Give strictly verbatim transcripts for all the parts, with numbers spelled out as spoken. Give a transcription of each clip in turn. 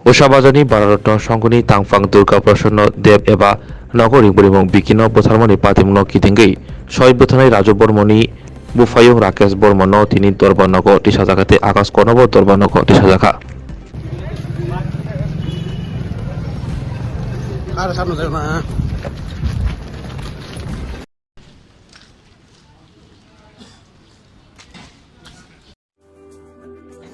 Bwsa Bazarni Bharat Ratna Sanghoni tangphang Durga Prasanna Deb eba nogo ringbo rimung bikino bwtharmani patimungno kitingwi soi bwtharnai Raju Bormoni buphayung Rakesh Bormano tini Dorbar nogo tisajakha tei Akash Konobo Dorbar nogo tisajakha.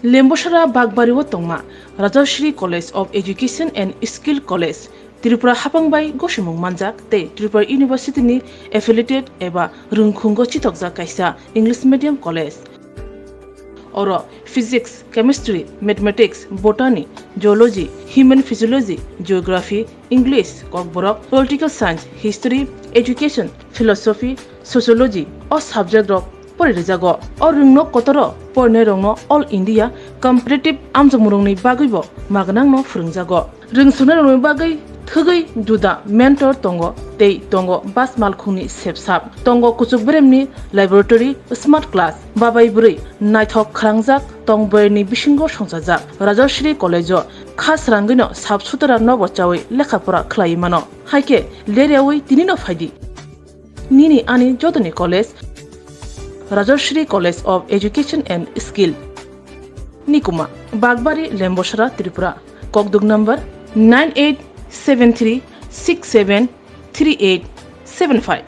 Lembosara Bakbari o tongma Rajashri College of Education and Skill College, Tripura hapang bai gosimung manjak tei Tripura University ni affiliated eba rwngkhungo chitokjak kaisa English medium college. Oro Physics, Chemistry, Mathematics, Botany, Zoology, Human Physiology, Geography, English, Kokborok, Political Science, History, Education, Philosophy, Sociology o subject rok pori rijago. O rwngno kotoro porinai rokno All India Competitive amjokmung rokni bagwibo magnangno phwrwngjago. Rwngsungnai rokni bagwi thwgwi juda mentor tongo tei tongo bas malkhungni sepsap. Tongo kuchuk beremni laboratory, smart class, babai bwrwi naithok khwrangjak tong bwrwini bisingo songchajak. Rajashri College o kha srangwino sap sutara nogo chawi lekha pora khlaiwi mano. Haikhe leryawi tinino phaidi. Nini ani jotoni college, Rajashri College of Education and Skill. Nikuma, Bakbari, Lembosara, Tripura. Kokduk number nine eight seven three six seven three eight seven five.